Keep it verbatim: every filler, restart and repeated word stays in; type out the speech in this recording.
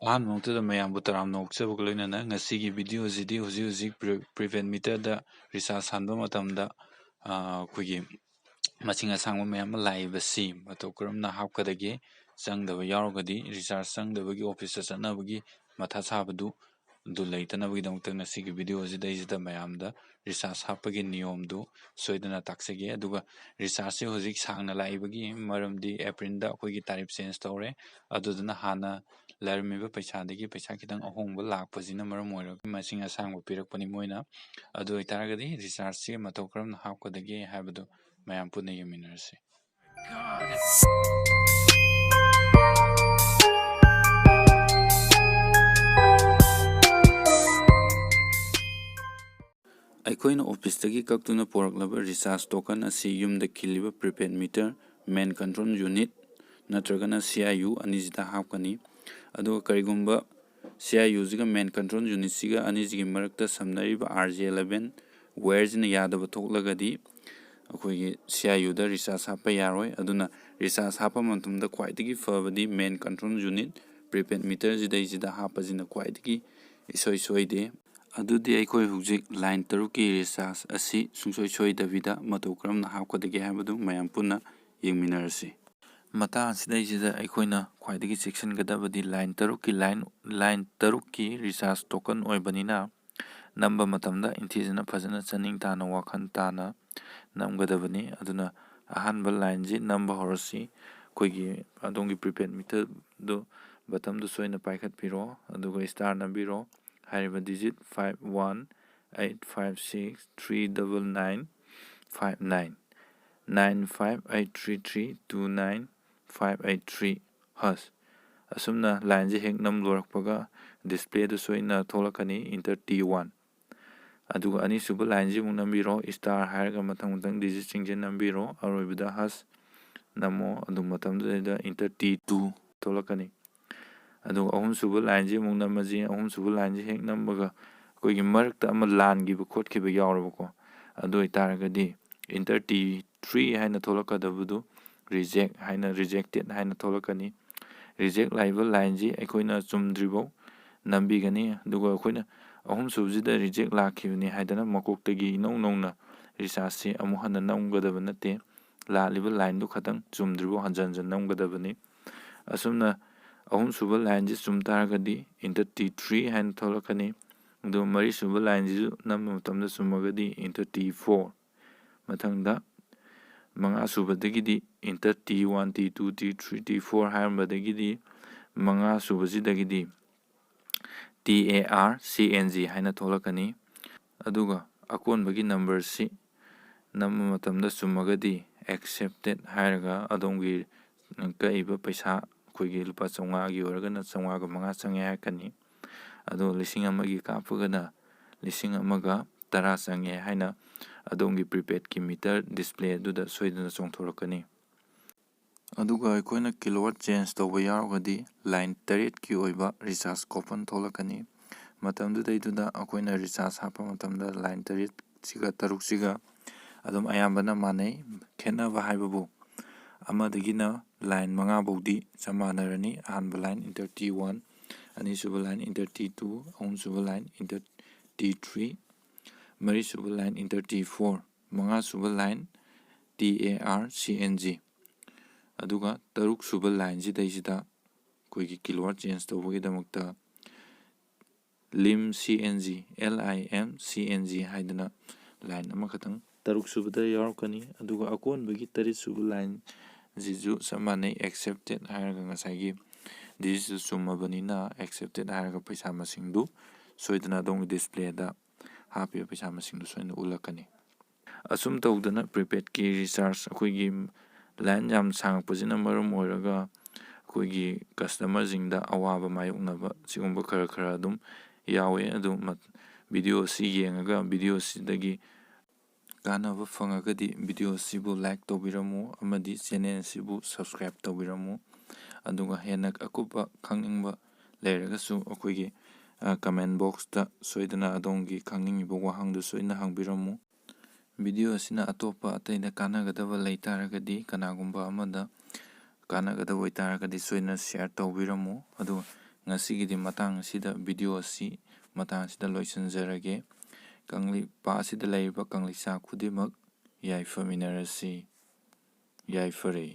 ꯑꯍꯥꯟꯕ ꯃꯛꯇꯗ ꯃꯌꯥꯝꯕꯨ ꯇꯔꯥꯝꯅ ꯑꯣꯛꯆꯕꯒ ꯂꯣꯏꯅꯅ ꯉꯁꯤꯒꯤ ꯚꯤꯗꯤꯑꯣꯁꯤꯗꯤ ꯍꯧꯖꯤꯛ ꯍꯧꯖꯤꯛ ꯄ꯭ꯔꯤ-, ꯄ꯭ꯔꯤꯄꯦꯗ ꯃꯤꯇꯔꯗ ꯔꯤꯆꯥꯔꯖ ꯍꯥꯟꯕ ꯃꯇꯝꯗ, ꯑ, ꯑꯩꯈꯣꯏꯒꯤ ꯃꯁꯤꯡ ꯑꯁꯥꯡꯕ ꯃꯌꯥꯝ ꯑꯃ ꯂꯥꯛꯏꯕꯁꯤ ꯃꯇꯧ ꯀꯔꯝꯅ ꯍꯥꯞꯀꯗꯒꯦ, ꯆꯪꯗꯕ ꯌꯥꯎꯔꯒꯗꯤ ꯔꯤꯆꯥꯔꯖ ꯆꯪꯗꯕꯒꯤ ꯑꯣꯐꯤꯁꯇ ꯆꯠꯅꯕꯒꯤ ꯃꯊꯥ ꯁꯥꯕꯗꯨ, ꯑꯗꯨ ꯂꯩꯇꯅꯕꯒꯤꯗꯃꯛꯇ ꯉꯁꯤꯒꯤ ꯚꯤꯗꯤꯑꯣꯁꯤꯗꯩꯁꯤꯗ ꯃꯌꯥꯝꯗ ꯔꯤꯆꯥꯔꯖ ꯍꯥꯞꯄꯒꯤ ꯅꯤꯌꯣꯝꯗꯨ ꯁꯣꯏꯗꯅ ꯇꯥꯛꯆꯒꯦ꯫ ꯑꯗꯨꯒ ꯔꯤꯆꯥꯔꯖꯁꯤ ꯍꯧꯖꯤꯛ ꯁꯥꯡꯅ ꯂꯥꯛꯏꯕꯒꯤ ꯃꯔꯝꯗꯤ ꯑꯦꯄ꯭ꯔꯤꯜꯗ ꯑꯩꯈꯣꯏꯒꯤ ꯇꯥꯔꯤꯐ ꯆꯦꯟꯖ ꯇꯧꯔꯦ꯫ ꯑꯗꯨꯗꯨꯅ ꯍꯥꯟꯅ ꯂꯩꯔꯝꯃꯤꯕ ꯄꯩꯁꯥꯗꯒꯤ ꯄꯩꯁꯥ ꯈꯤꯇꯪ ꯑꯍꯣꯡꯕ ꯂꯥꯛꯄꯁꯤꯅ ꯃꯔꯝ ꯑꯣꯏꯔꯒ ꯃꯁꯤꯡ ꯑꯁꯥꯡꯕ ꯄꯤꯔꯛꯄꯅꯤ ꯃꯣꯏꯅ꯫ ꯑꯗꯨ ꯑꯣꯏꯇꯥꯔꯒꯗꯤ ꯔꯤꯆꯥꯔꯖꯁꯤ ꯃꯇꯧ ꯀꯔꯝꯅ ꯍꯥꯞꯀꯗꯒꯦ ꯍꯥꯏꯕꯗꯨ ꯃꯌꯥꯝ ꯄꯨꯟꯅ ꯌꯦꯡꯃꯤꯟꯅꯔꯁꯤ꯫ ꯑꯩꯈꯣꯏꯅ ꯑꯣꯐꯤꯁꯇꯒꯤ ꯀꯛꯇꯨꯅ ꯄꯨꯔꯛꯂꯕ ꯔꯤꯆꯥꯔꯖ ꯇꯣꯀꯟ ꯑꯁꯤ ꯌꯨꯝꯗ ꯈꯤꯜꯂꯤꯕ ꯄ꯭ꯔꯤꯄꯦꯗ ꯃꯤꯇꯔ, ꯃꯦꯟ ꯀꯟꯇ꯭ꯔꯣꯜ ꯌꯨꯅꯤꯠ ꯅꯠꯇ꯭ꯔꯒꯅ ꯁꯤ ꯑꯥꯏ ꯌꯨ ꯑꯅꯤꯁꯤꯗ ꯍꯥꯞꯀꯅꯤ꯫ ꯑꯗꯨꯒ ꯀꯔꯤꯒꯨꯝꯕ ꯁꯤ ꯑꯥꯏ ꯌꯨꯁꯤꯒ ꯃꯦꯟ ꯀꯟꯇ꯭ꯔꯣꯜ ꯌꯨꯅꯤꯠꯁꯤꯒ ꯑꯅꯤꯁꯤꯒꯤ ꯃꯔꯛꯇ ꯁꯝꯅꯔꯤꯕ ꯑꯥꯔ ꯖꯦ ꯑꯦꯂꯦꯚꯦꯟ ꯋꯥꯌꯔꯁꯤꯅ ꯌꯥꯗꯕ ꯊꯣꯛꯂꯒꯗꯤ ꯑꯩꯈꯣꯏꯒꯤ ꯁꯤ ꯑꯥꯏ ꯌꯨꯗ ꯔꯤꯆꯥꯔꯖ ꯍꯥꯞꯄ ꯌꯥꯔꯣꯏ꯫ ꯑꯗꯨꯅ ꯔꯤꯆꯥꯔꯖ ꯍꯥꯞꯄ ꯃꯇꯝꯗ ꯈ꯭ꯋꯥꯏꯗꯒꯤ ꯐꯕꯗꯤ ꯃꯦꯟ ꯀꯟꯇ꯭ꯔꯣꯜ ꯌꯨꯅꯤꯠ ꯄ꯭ꯔꯤꯄꯦꯗ ꯃꯤꯇꯔꯁꯤꯗꯩꯁꯤꯗ ꯍꯥꯞꯄꯁꯤꯅ ꯈ꯭ꯋꯥꯏꯗꯒꯤ ꯏꯁꯣꯏ ꯁꯣꯏꯗꯦ꯫ ꯑꯗꯨꯗꯤ ꯑꯩꯈꯣꯏ ꯍꯧꯖꯤꯛ ꯂꯥꯏꯟ ꯇꯔꯨꯛꯀꯤ ꯔꯤꯆꯥꯔꯖ ꯑꯁꯤ ꯁꯨꯡꯁꯣꯏ ꯁꯣꯏꯗꯕꯤꯗ ꯃꯇꯧ ꯀꯔꯝꯅ ꯍꯥꯞꯀꯗꯒꯦ ꯍꯥꯏꯕꯗꯨ ꯃꯌꯥꯝ ꯄꯨꯟꯅ ꯌꯦꯡꯃꯤꯟꯅꯔꯁꯤ꯫ ꯃꯇꯥꯡ ꯑꯁꯤꯗꯩꯁꯤꯗ ꯑꯩꯈꯣꯏꯅ ꯈ꯭ꯋꯥꯏꯗꯒꯤ ꯆꯦꯛꯁꯤꯟꯒꯗꯕꯗꯤ ꯂꯥꯏꯟ ꯇꯔꯨꯛꯀꯤ ꯂꯥꯏꯟ, ꯂꯥꯏꯟ ꯇꯔꯨꯛꯀꯤ ꯔꯤꯆꯥꯔꯖ ꯇꯣꯀꯟ ꯑꯣꯏꯕꯅꯤꯅ ꯅꯝꯕ ꯃꯇꯝꯗ ꯏꯟꯊꯤꯖꯅ ꯐꯖꯅ ꯆꯥꯅꯤꯡ ꯇꯥꯅ ꯋꯥꯈꯜ ꯇꯥꯅ ꯅꯝꯒꯗꯕꯅꯤ꯫ ꯑꯗꯨꯅ ꯑꯍꯥꯟꯕ ꯂꯥꯏꯟꯁꯤ ꯅꯝꯕ ꯍꯧꯔꯁꯤ꯫ ꯑꯩꯈꯣꯏꯒꯤ ꯑꯗꯣꯝꯒꯤ ꯄ꯭ꯔꯤꯄꯦꯗ ꯃꯤꯇꯔꯗꯨ ꯕꯇꯝꯗꯨ ꯁꯣꯏꯅ ꯄꯥꯏꯈꯠꯄꯤꯔꯣ, ꯑꯗꯨꯒ ꯁ꯭ꯇꯥꯔ ꯅꯝꯕꯤꯔꯣ꯫ ꯍꯥꯏꯔꯤꯕ digit five one eight five six three double nine five nine, nine five eight three three two nine five eight three ꯍꯁ꯫ ꯑꯁꯨꯝꯅ ꯂꯥꯏꯟꯁꯦ ꯍꯦꯛ ꯅꯝ ꯂꯣꯏꯔꯛꯄꯒ ꯗꯤꯁꯄ꯭ꯂꯦꯗ ꯁꯣꯏꯅ ꯊꯣꯛꯂꯛꯀꯅꯤ, ꯏꯟꯇꯔ ꯇꯤ ꯋꯥꯟ꯫ ꯑꯗꯨꯒ ꯑꯅꯤꯁꯨꯕ ꯂꯥꯏꯟꯁꯤ ꯑꯃꯨꯛ ꯅꯝꯕꯤꯔꯣ, ꯁ꯭ꯇꯥꯔ ꯍꯥꯏꯔꯒ ꯃꯊꯪ ꯃꯊꯪ ꯗꯤꯖꯤꯠꯁꯤꯡꯁꯦ ꯅꯝꯕꯤꯔꯣ, ꯑꯔꯣꯏꯕꯗ ꯍꯁ ꯅꯝꯃꯣ꯫ ꯑꯗꯨ ꯃꯇꯝꯗꯨꯗꯩꯗ ꯏꯟꯇꯔ ꯇꯤ ꯇꯨ ꯊꯣꯛꯂꯛꯀꯅꯤ꯫ ꯑꯗꯨꯒ ꯑꯍꯨꯝꯁꯨꯕ ꯂꯥꯏꯟꯁꯤ ꯑꯃꯨꯛ ꯅꯝꯃꯁꯤ꯫ ꯑꯍꯨꯝꯁꯨꯕ ꯂꯥꯏꯟꯁꯤ ꯍꯦꯛ ꯅꯝꯕꯒ ꯑꯩꯈꯣꯏꯒꯤ ꯃꯔꯛꯇ ꯑꯃ ꯂꯥꯟꯈꯤꯕ ꯈꯣꯠꯈꯤꯕ ꯌꯥꯎꯔꯕꯀꯣ, ꯑꯗꯨ ꯑꯣꯏꯇꯥꯔꯒꯗꯤ ꯏꯟꯇꯔ ꯇꯤ ꯊ꯭ꯔꯤ ꯍꯥꯏꯅ ꯊꯣꯛꯂꯛꯀꯗꯕꯗꯨ ꯔꯤꯖꯦꯛ ꯍꯥꯏꯅ, ꯔꯤꯖꯦꯛꯇꯦꯠ ꯍꯥꯏꯅ ꯊꯣꯛꯂꯛꯀꯅꯤ꯫ ꯔꯤꯖꯦꯛ ꯂꯥꯛꯏꯕ ꯂꯥꯏꯟꯁꯤ ꯑꯩꯈꯣꯏꯅ ꯆꯨꯝꯗ꯭ꯔꯤꯐꯥꯎ ꯅꯝꯕꯤꯒꯅꯤ꯫ ꯑꯗꯨꯒ ꯑꯩꯈꯣꯏꯅ ꯑꯍꯨꯝꯁꯨꯕꯁꯤꯗ ꯔꯤꯖꯦꯛ ꯂꯥꯛꯈꯤꯕꯅꯤ ꯍꯥꯏꯗꯅ ꯃꯀꯣꯛꯇꯒꯤ ꯏꯅꯧ ꯅꯧꯅ ꯔꯤꯆꯥꯔꯖꯁꯤ ꯑꯃꯨꯛ ꯍꯟꯅ ꯅꯝꯒꯗꯕ ꯅꯠꯇꯦ꯫ ꯂꯥꯛꯂꯤꯕ ꯂꯥꯏꯟꯗꯨ ꯈꯛꯇꯪ ꯆꯨꯝꯗ꯭ꯔꯤꯐꯥꯎ ꯍꯟꯖꯟ ꯍꯟꯖꯟ ꯅꯝꯒꯗꯕꯅꯤ꯫ ꯑꯁꯨꯝꯅ ꯑꯍꯨꯝꯁꯨꯕ ꯂꯥꯏꯟꯁꯤ ꯆꯨꯝ ꯇꯥꯔꯒꯗꯤ enter T three ꯍꯥꯏꯅ ꯊꯣꯛꯂꯛꯀꯅꯤ꯫ ꯑꯗꯨꯒ ꯃꯔꯤꯁꯨꯕ ꯂꯥꯏꯟꯁꯤꯁꯨ ꯅꯝꯕ ꯃꯇꯝꯗ ꯆꯨꯝꯃꯒꯗꯤ enter T four꯫ ꯃꯊꯪꯗ ꯃꯉꯥꯁꯨꯕꯗꯒꯤꯗꯤ enter T one, T two, T three, T four ꯍꯥꯏꯔꯝꯕꯗꯒꯤꯗꯤ ꯃꯉꯥꯁꯨꯕꯁꯤꯗꯒꯤꯗꯤ T A R C N G ꯍꯥꯏꯅ ꯊꯣꯛꯂꯛꯀꯅꯤ꯫ ꯑꯗꯨꯒ ꯑꯀꯣꯟꯕꯒꯤ ꯅꯝꯕꯔꯁꯤ ꯅꯝꯕ ꯃꯇꯝꯗ ꯆꯨꯝꯃꯒꯗꯤ accepted ꯍꯥꯏꯔꯒ ꯑꯗꯣꯝꯒꯤ ꯀꯛꯏꯕ ꯄꯩꯁꯥ ꯑꯩꯈꯣꯏꯒꯤ ꯂꯨꯄꯥ ꯆꯥꯝꯃꯉꯥꯒꯤ ꯑꯣꯏꯔꯒꯅ ꯆꯥꯝꯃꯉꯥꯒ ꯃꯉꯥ ꯆꯪꯉꯦ ꯍꯥꯏꯔꯛꯀꯅꯤ꯫ ꯑꯗꯣ ꯂꯤꯁꯤꯡ ꯑꯃꯒꯤ ꯀꯥꯞꯄꯒꯅ ꯂꯤꯁꯤꯡ ꯑꯃꯒ ꯇꯔꯥ ꯆꯪꯉꯦ ꯍꯥꯏꯅ ꯑꯗꯣꯝꯒꯤ prepaidꯀꯤ meter display ꯑꯗꯨꯗ ꯁꯣꯏꯗꯅ ꯆꯣꯡꯊꯣꯔꯛꯀꯅꯤ꯫ ꯑꯗꯨꯒ ꯑꯩꯈꯣꯏꯅ kilowatt change ꯇꯧꯕ ꯌꯥꯎꯔꯒꯗꯤ line ꯇꯔꯦꯠꯀꯤ ꯑꯣꯏꯕ recharge coupon ꯊꯣꯛꯂꯛꯀꯅꯤ꯫ ꯃꯇꯝꯗꯨꯗꯩꯗꯨꯗ ꯑꯩꯈꯣꯏꯅ recharge ꯍꯥꯞꯄ ꯃꯇꯝꯗ line ꯇꯔꯦꯠꯁꯤꯒ ꯇꯔꯨꯛꯁꯤꯒ ꯑꯗꯨꯝ ꯑꯌꯥꯝꯕꯅ ꯃꯥꯟꯅꯩ꯫ ꯈꯦꯠꯅꯕ ꯍꯥꯏꯕꯕꯨ ꯑꯃꯗꯒꯤꯅ line ꯃꯉꯥ ꯐꯥꯎꯗꯤ ꯆꯞ ꯃꯥꯟꯅꯔꯅꯤ꯫ ꯑꯍꯥꯟꯕ line enter T one, ꯑꯅꯤꯁꯨꯕ line enter T two, ꯑꯍꯨꯝꯁꯨꯕ line enter T three, ꯃꯔꯤꯁꯨꯕ line enter T four, ꯃꯉꯥꯁꯨꯕ line T A R C N G꯫ ꯑꯗꯨꯒ ꯇꯔꯨꯛꯁꯨꯕ ꯂꯥꯏꯟꯁꯤꯗꯩꯁꯤꯗ ꯑꯩꯈꯣꯏꯒꯤ kilowatt change ꯇꯧꯕꯒꯤꯗꯃꯛꯇ lim C N G, L I M C N G ꯍꯥꯏꯗꯅ line ꯑꯃꯈꯛꯇꯪ ꯇꯔꯨꯛꯁꯨꯕꯗ ꯌꯥꯎꯔꯛꯀꯅꯤ꯫ ꯑꯗꯨꯒ ꯑꯀꯣꯟꯕꯒꯤ ꯇꯔꯦꯠꯁꯨꯕ lineꯁꯤꯁꯨ ꯆꯞ ꯃꯥꯟꯅꯩ, accepted ꯍꯥꯏꯔꯒ ꯉꯁꯥꯏꯒꯤ digitꯁꯨ ꯆꯨꯝꯃꯕꯅꯤꯅ accepted ꯍꯥꯏꯔꯒ ꯄꯩꯁꯥ ꯃꯁꯤꯡꯗꯨ ꯁꯣꯏꯗꯅ ꯑꯗꯣꯝꯒꯤ displayꯗ ꯍꯥꯞꯄꯤꯕ ꯄꯩꯁꯥ ꯃꯁꯤꯡꯗꯨ ꯁꯣꯏꯗꯅ ꯎꯠꯂꯛꯀꯅꯤ꯫ ꯑꯁꯨꯝ ꯇꯧꯗꯅ prepaidꯀꯤ recharge ꯑꯩꯈꯣꯏꯒꯤ line ꯌꯥꯝ ꯁꯥꯡꯉꯛꯄꯁꯤꯅ ꯃꯔꯝ ꯑꯣꯏꯔꯒ ꯑꯩꯈꯣꯏꯒꯤ customerꯁꯤꯡꯗ ꯑꯋꯥꯕ ꯃꯥꯌꯣꯛꯅꯕ ꯁꯤꯒꯨꯝꯕ ꯈꯔ ꯈꯔ ꯑꯗꯨꯝ ꯌꯥꯎꯋꯦ꯫ ꯑꯗꯨ ꯃ-, video ꯑꯁꯤ ꯌꯦꯡꯉꯒ video ꯑꯁꯤꯗꯒꯤ ꯀꯥꯟꯅꯕ ꯐꯪꯉꯒꯗꯤ video ꯑꯁꯤꯕꯨ like ꯇꯧꯕꯤꯔꯝꯃꯨ ꯑꯃꯗꯤ channel ꯑꯁꯤꯕꯨ subscribe ꯇꯧꯕꯤꯔꯝꯃꯨ꯫ ꯑꯗꯨꯒ ꯍꯦꯟꯅ ꯑꯀꯨꯞꯄ ꯈꯪꯅꯤꯡꯕ ꯂꯩꯔꯒꯁꯨ ꯑꯩꯈꯣꯏꯒꯤ, ꯑ, comment boxꯇ ꯁꯣꯏꯗꯅ ꯑꯗꯣꯝꯒꯤ ꯈꯪꯅꯤꯡꯉꯤꯕ ꯋꯥꯍꯪꯗꯨ ꯁꯣꯏꯗꯅ ꯍꯪꯕꯤꯔꯝꯃꯨ꯫ Video ꯑꯁꯤꯅ ꯑꯇꯣꯞꯄ ꯑꯇꯩꯗ ꯀꯥꯟꯅꯒꯗꯕ ꯂꯩ ꯇꯥꯔꯒꯗꯤ ꯀꯅꯥꯒꯨꯝꯕ ꯑꯃꯗ ꯀꯥꯟꯅꯒꯗꯕ ꯑꯣꯏꯇꯥꯔꯒꯗꯤ ꯁꯣꯏꯗꯅ share ꯇꯧꯕꯤꯔꯝꯃꯨ꯫ ꯑꯗꯨꯒ ꯉꯁꯤꯒꯤꯗꯤ ꯃꯇꯥꯡ ꯑꯁꯤꯗ, video ꯑꯁꯤ ꯃꯇꯥꯡ ꯑꯁꯤꯗ ꯂꯣꯏꯁꯤꯟꯖꯔꯒꯦ꯫ ꯀꯪꯂꯩꯄꯥꯛ ꯑꯁꯤꯗ ꯂꯩꯔꯤꯕ ꯀꯪꯂꯩꯆꯥ ꯈꯨꯗꯤꯡꯃꯛ ꯌꯥꯏꯐꯃꯤꯟꯅꯔꯁꯤ꯫ ꯌꯥꯏꯐꯔꯦ꯫